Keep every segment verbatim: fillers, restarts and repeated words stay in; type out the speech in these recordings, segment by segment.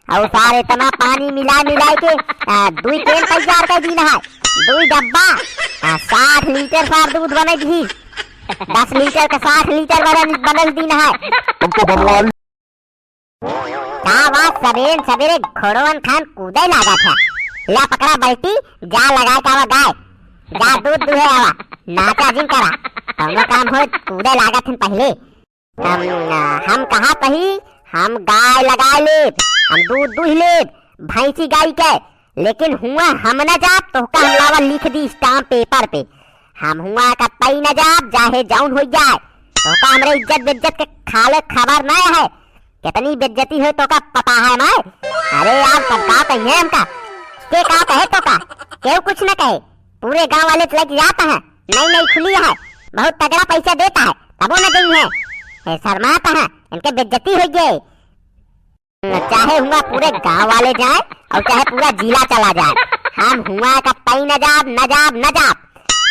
अउर सार इतना पानी मिला मिला के, आ, दुई केन तैयार कर दीन है, दुई डब्बा, आ, साठ लीटर सार दूध बने दी, दस लीटर का साठ लीटर बनल, बनल दीन है। हम तो बनवारी। का बात, सबेरे सबेरे घोड़वन खान कूदे लागत है। ला पकड़ा बल्टी, जा लगाए के आवा गाय, जा दूध दुहे आवा, नाचा जिन करा, कौनो काम हो कूदे लागत हन पहले। हम, हम कहा तही, हम गाय लगाए लेब, हम दूध दुह लेब, भैंसी गाय के, लेकिन हुआ हम न जाब, तोहका हम लावा लिख दी स्टाम्प पेपर पे। हम हुआ कतई न जाब, चाहे जौन हो जाए, तोहका हमरे इज्जत बेइज्जत के खाले खबर न है। कितनी बेइज्जती हो तोहका पता है मैं? अरे यार, सब का कहिए हमका, के का कहे तोहका? केहू कुछ न कहे, पूरे गांव वाले तो लेके जाता है, नई नई खुली है, बहुत तगड़ा पैसा देता है, तबो न देई है। ए, शर्माता है, इनके बेइज्जती हो गए। चाहे हुआ पूरे गांव वाले जाए अउर चाहे पूरा जिला चला जाए, हम हुआ कतई न जाब, न जाब, न जाब।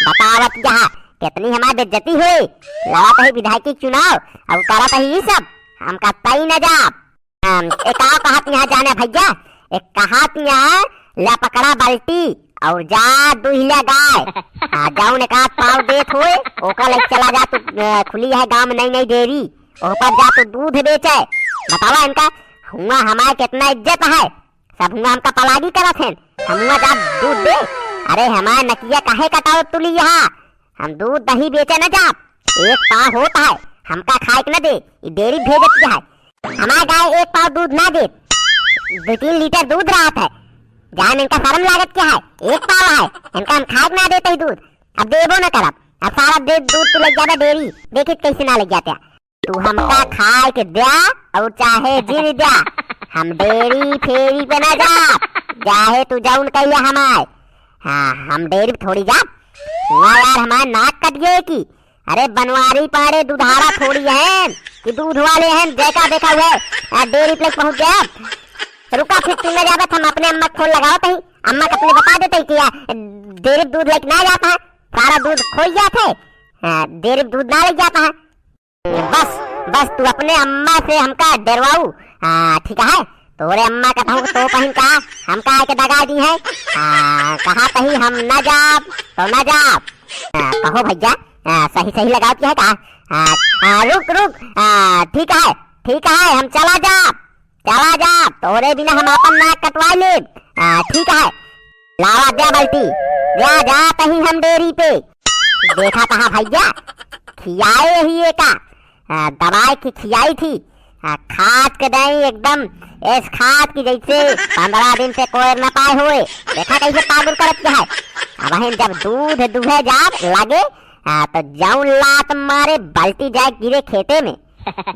बतावत जहाँ कितनी हमार बेइज्जती हुई। लावा तही विधायकी चुनाव अउर करत ही ई सब, हम कतई न जाब। हम, एक का कहत यहाँ जाने भैया, एक कहत यहाँ, ला पकड़ा बाल्टी अउर जा दुहिला गाय। आ, जौन एक आध पाव देत होए, ओका लइके चला जा तू, अ, खुली है गांव में नई नई डेयरी, ओह पर जा तू दूध बेचे। बतावा इनका, हुआ हमार कितना इज्जत है, सब हुआ हमका पलागी करत हैं, हम हुआ जा दूध दे। अरे हमार नकिया काहे कटावत तू ली यहाँ? हम दूध दही बेचे न जाब, एक पाव होत है, हमका खाए के न दे, ई डेयरी भेजत के है। हमार गाय एक पाव दूध ना देत, दुई तीन लीटर दूध रहत है, जान इनका शर्म लागत के है, एक पाव है, इनका हम खाए के ना देत ही दूध, अब देबो न करब, अब सारा दे-, दूध तू लइ जाबे डेयरी, देखित कैसे ना लइ जाते। तू हमका खाए के द्या अउर चाहे जिन द्या, हम डेयरी फेरी पे ना जाब, चाहे तू जौन कहिया हमार। हाँ, हम डेयरी पे थोड़ी जाब। ना यार, हमार नाक कट गए की। अरे बनवारी पाड़े दुधारा थोड़ी हैं कि दूध वाले हैं, जैका देखा हुए, आ, डेयरी पे पहुँच गया। रुका, फिर तू ना जाबे, हम अपने अम्मा के फोन लगावत ही, अम्मा के अपने बता देते ही कि, आ, डेयरी पे दूध लेके ना जाता है, सारा दूध खोई जात है, आ, डेयरी पे दूध ना ले जाता है। बस, बस तू अपने अम्मा से हमका डरवाऊ। हाँ, ठीक है, तोरे अम्मा का कहूँ तो पहिन का, हमका आके दगा दी है। हाँ, कहा तही हम न जाब, तो न जाब। हाँ, कहो भैया, हाँ, सही, सही लगावत है का? हाँ, हाँ, रुक, रुक, हाँ, ठीक है, ठीक है, हम चला जाब, चला जाब, तोरे बिना हम अपन नाक कटवा लेब। हाँ, ठीक है, लावा द्या बाल्टी, द्या जात ही हम डेयरी पे। देखा कहा भैया, खियाए ही एका, आ, दवाई की खियाई थी, आ, खाद के दई एकदम एस खाद की जैसे पन्द्रह दिन से कोयर न पाए हुए। देखा कैसे पागुर करत के है। अब हम जब दूध दुहे जाब लागे, आ, तो जौन लात मारे बाल्टी जाए गिरे खेते में।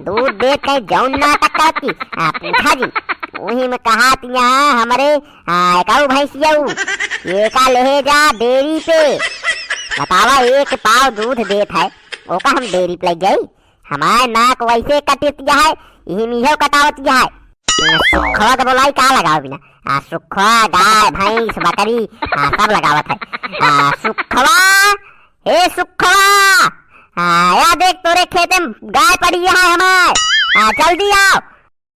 दूध देत कहीं जौन नाटक करत की, आ, पूछा जी। वही में कहा तिया हमरे, आ, एकाऊ भैंसियाऊ, एका लेहे जा डेयरी पे। बतावा, एक पाव दूध देत है, ओका हम डेयरी पे लइ जाई? हमार नाक वैसे कटित है, इही मिहो कटावत है। सुखवा के बोलाई का लगाओ बिना? आ, सुखवा, गाय, भैंस, बकरी, आ, सब लगावत है। आ, सुखवा, ए सुखवा, आ, या देख तोरे खेते में गाय पड़ी है हमार, आ, जल्दी आओ।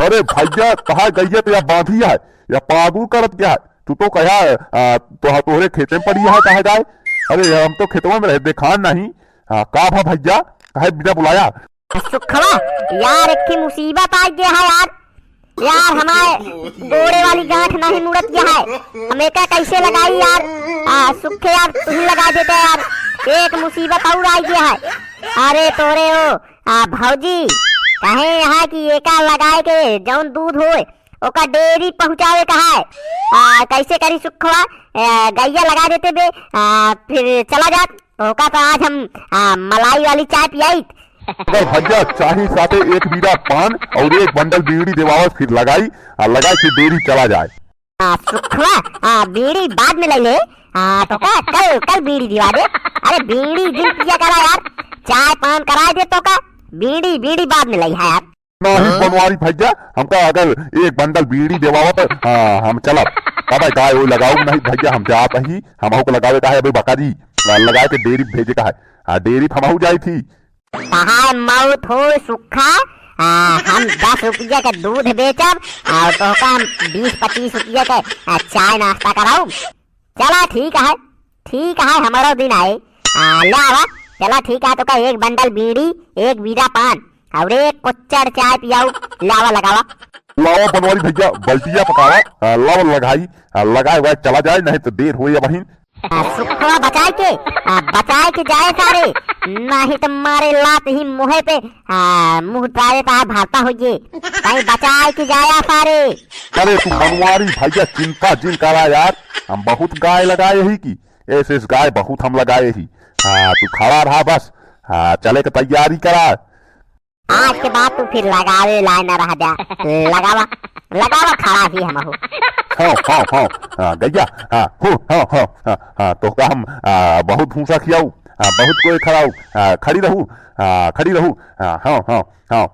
अरे भैया, कहा गइया तो या बांधी है, या पागुर करत क्या है? तू तो कहा, आ, तो, तोहरे खेते में पड़ी है, कहा गाय? अरे हम तो खेतवा में रहे, देखा नहीं। आ, का भा भैया, काहे बिना बुलाया? सुखवा, यार, एक ठे मुसीबत आ गया है यार। यार, हमारे गोड़े वाली गांठ नहीं मुड़त गया है, हम एका कैसे लगाई यार? आ, सुखे यार, तू ही लगा देते यार, एक मुसीबत और आ गया है। अरे तोरे ओ, आ, भौजी, कहे यहाँ कि एका लगाए के जौन दूध होए, ओका डेयरी पहुँचावे का है। आ, कैसे करी सुखवा? आ, गैया लगा देते बे, आ, फिर चला जात। ओका तो आज हम, आ, मलाई वाली चाय पियाइत। अगर भैया चाही साथे एक बीड़ा पान और एक बंडल बीड़ी देवावत, फिर लगाई, आ, लगाई फिर डेयरी चला जाए। आ, सुखवा, आ, बीड़ी बाद में ले ले। आ, तो का कल, कल बीड़ी दिवा दे। अरे बीड़ी जिन पिया करा यार, चाय पान कराए दे तो का, बीड़ी, बीड़ी बाद में ले है यार। नहीं हाँ? बनवारी भैया, हमका अगर एक बंडल बीड़ी देवावा तो, हाँ, हम चलब। अबे गाय वो लगाऊ नहीं भैया, हम जात ही, हम को लगावे का है अबे बकरी, लगाए के डेयरी भेजे का है। हाँ, डेयरी पे हमहू जाई थी। कहा मौत हो सुखा, आ, हम दस रुपया के दूध बेचब और तोहका हम बीस पच्चीस रुपया के, आ, चाय नाश्ता कराउब। चला ठीक है, ठीक है, हमरो दिन आए। आ, ले आवा, चला ठीक है, तोहका एक बंडल बीड़ी, एक बीरा पान और एक कुच्चड़ चाय पियाउब, ले आवा लगावा। लावा बनवारी भैया, बल्टिया पकावा, आ, लावा लगाई, आ, लगाए हुआ चला जाए, नहीं तो देर होई अबहिन। आ, सुखवा बचाए के, आ, बचाए के जाए सारे, नहीं तो मारे लात ही मुँहे पे, आ, मुँह तारे तार भरता होइए, कहीं बचाए के जाया सारे। अरे तू बनवारी भैया चिंता जिन करा यार, हम बहुत गाय लगाए ही की, ऐसे ऐसे गाय बहुत हम लगाए ही। हाँ, तू खड़ा रहा बस, हाँ, चले के तैयारी करा। आज के बाद तू फिर लगावे लाए ना रह जा। लगावा, लगावा खड़ा ही हम हो। हाँ, हाँ, हाँ, हाँ, गैया, हाँ, हो, हाँ, हाँ, हाँ, हाँ, तोहका हम, आ, बहुत भूसा खियाऊ, हाँ, बहुत कोई खड़ाऊ, हाँ, खड़ी रहू, हाँ, खड़ी रहू, हाँ, हाँ, हाँ, हाँ।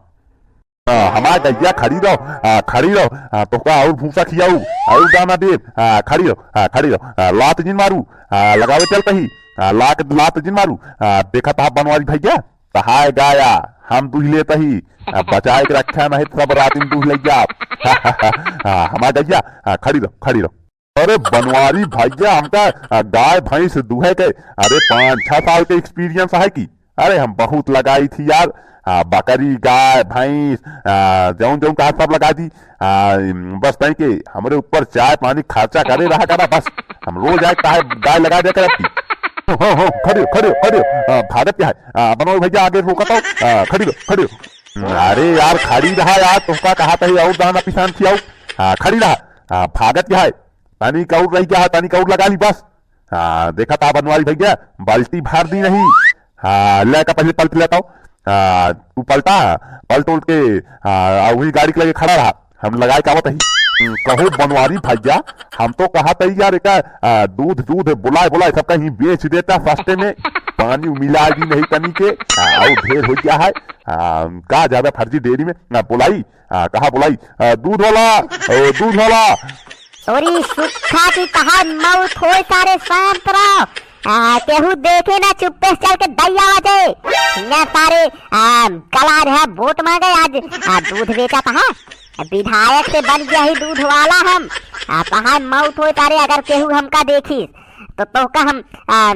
हाँ, हमार गैया खड़ी रहो, हाँ, खड़ी रहो, हाँ, तोहका और भूसा खियाऊ, और दाना देब, हाँ, खड़ी रहो, हाँ, खड़ी रहो, हाँ, लात जिन मारू, हाँ, लगावे चल पही, हाँ, लात, लात जिन मारू, हाँ, देखा था बनवारी भैया, तहाय गाया, हम दूह लेत ही। अब बचाए के रखा नहीं तो सब रातिन दूह ले जाब। हाँ, हमार गैया, हाँ, खड़ी रहो, खड़ी रहो। अरे बनवारी भैया, हमका, आ, गाय भैंस दूहे के, अरे पाँच छह साल के experience है की? अरे हम बहुत लगाई थी यार, आ, बकरी, गाय, भैंस, आ, जौन जौन कहा सब लगा दी। आ, बस तई के हमरे ऊपर चाय पानी खर्चा करे रहा करा, बस हम रोज आए कहा गाय लगा दे करती। हो, हो, हो, खड़ियो, खड़ियो, खड़ियो। आ, भागत क्या है? आ, बनवारी भैया आगे रोका तो। आ, खड़ी रहो, खड़ी रहो। अरे यार, खड़ी रहा यार, तोहका कहा तही और दाना पिसान खियाऊ। आ, खड़ी रहा। आ, भागत क्या है? तनी कौर रह गया है, तनी कौर लगा ली बस। आ, देखा था बनवारी भैया, बाल्टी भर दी नहीं। आ, लेका पहले पलट लेता हूँ। आ, तू पलटा, पलट उलट के, आ, आ, वही गाड़ी के लगे खड़ा रहा। हम लगाए का आवत ही। हम्म, कहो बनवारी भैया, हम तो कहा तही यार, एका, आ, दूध, दूध, बुलाए, बुलाए, सबका ही बेच देता सस्ते में। पानी मिला दी नहीं तनी के, आ, और ढेर हो गया है। आ, का ज्यादा फर्जी डेयरी में, आ, बुलाई, आ, कहा बुलाई, आ, दूध वाला, ओ, दूध वाला। तोरी सुखा की तहार मौत होए सारे, शांत रहो। आ, केहू देखे ना, चुप्पे से चल के दई आवा जे। ना सारे, आ, कल आज है वोट मांगे, आज, आ, दूध बेचा था। विधायक से बन गया ही दूध वाला हम। आ, तहार मौत होए सारे, अगर केहू हमका देखी तो तोहका हम, आ,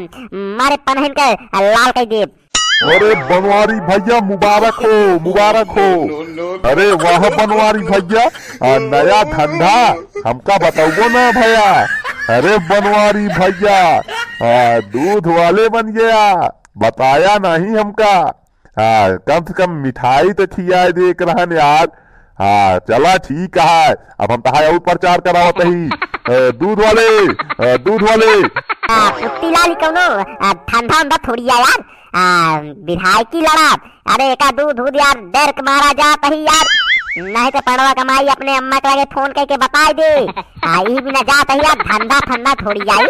मारे पनहिन के, आ, लाल कर देब। अरे बनवारी भैया, मुबारक हो, मुबारक हो। अरे वाह बनवारी भैया, आ, नया धंधा हमका बताओ ना भैया। अरे बनवारी भैया, आ, दूध वाले बन गया, बताया नहीं हमका। आ, कम से कम मिठाई तो खियाए दे एक रहन यार। हाँ, चला ठीक है, अब हम तहार और प्रचार करावत ही। ए, दूध वाले, ए, दूध वाले। आ, पुत्ती लाल, ई कौनो, आ, धंधा उंधा थोड़ी है यार। आ, विधायकी लड़ा। अरे एका दूध दूध यार, डर के मारा जात ही यार। नहीं तो पड़वा कमाई अपने अम्मा के लगे फोन करके बताई दे। आ, ई बिना जात ही यार, धंधा फंदा थोड़ी आई।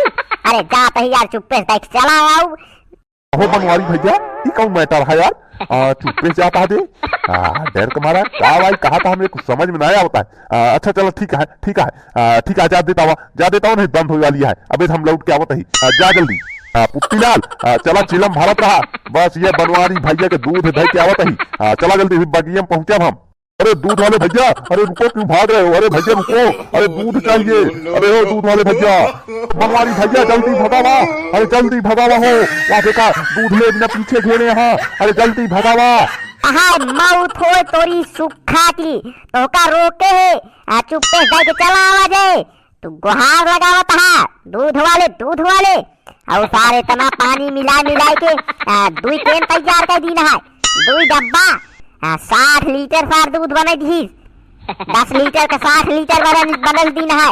अरे जात ही यार, चुप्पे से देख चला आऊ। अहो बनवारी भैया, ई कौन matter है यार? आ, चुप्पे से जाता दे। आ, डर के मारा, का भाई, कहा था हमें कुछ समझ में ना आवता है। आ, अच्छा चलो ठीक है, ठीक है। आ, ठीक है, जा देता हुआ, जा देता हुआ, नहीं बंद होने वाली है। अबे हम लौट के आवत ही। आ, जा जल्दी। आ, पुप्पीलाल, आ, चला चिलम भारत रहा। बस ये बनवारी भैया के दूध दे के आवत ही। आ, चला जल्दी, अभी बगिया में पहुंचब हम। अरे दूध वाले भैया, अरे रुको, क्यों भाग रहे हो? अरे भैया रुको, अरे दूध चाहिए। अरे ओ दूध वाले भैया, बनवारी भैया जल्दी भगावा, अरे जल्दी भगावा हो, वहाँ देखा दूध ले बिना पीछे घेरे हैं, अरे जल्दी भगावा। कहा मौत होए तोरी सुखा की, तोहका रोके है, आ चुप्पे से जाके चला आवा जे। तू गुहार लगावत हा, दूध वाले, दूध वाले। और सारे इतना पानी मिला मिला के, आ, दुई केन तैयार कर दीन है, दुई डब्बा, आ, साठ लीटर सार दूध बने दीस, दस लीटर का साठ लीटर बने, बने दीन है।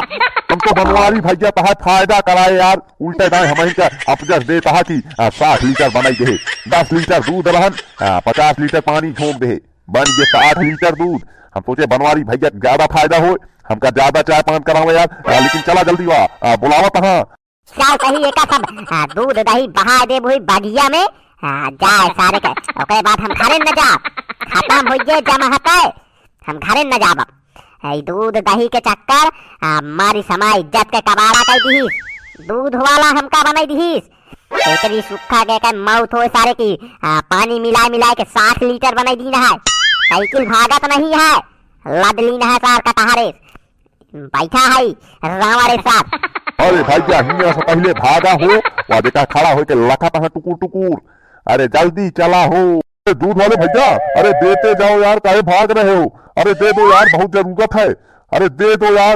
तुमको बनवारी भैया तहा फायदा कराए यार, उल्टे दाएं हम इनका अपजस देता है कि, आ, साठ लीटर बनाई दे, दस लीटर दूध रहन, आ, पचास लीटर पानी झोंक दे, बन गए साठ लीटर दूध। हम सोचे बनवारी भैया ज्यादा फायदा हो, हमका ज्यादा चाय पान करावे यार। आ, लेकिन चला जल्दी वा, आ, बुलावत हाँ। चल कही एका सब, आ, दूध दही बहा देब हुई बगिया में, आ, जाए सारे के, ओकरे बाद हम घरे न जाब, खतम हो गए जमा हते, हम घरे न जाब अब। ई दूध दही के चक्कर, आ, मारी समाज इज्जत के कबाड़ा कर दीस, दूध वाला हमका बनाई दीस। एकरी सुखा के, के मौत होए सारे की, आ, पानी मिलाए मिलाए के साठ लीटर बनाई दीन है। साइकिल भागत नहीं है, लद लीन है सार कटहरे। बैठा है रावण के साथ। अरे भैया, हियां से पहिले भागा हो, वह देखा खड़ा होके लखत है टुकुर टुकुर। अरे जल्दी चला हो। अरे दूध वाले भैया, अरे देते जाओ यार, काहे भाग रहे हो? अरे दे दो यार, बहुत जरूरत है। अरे दे दो यार।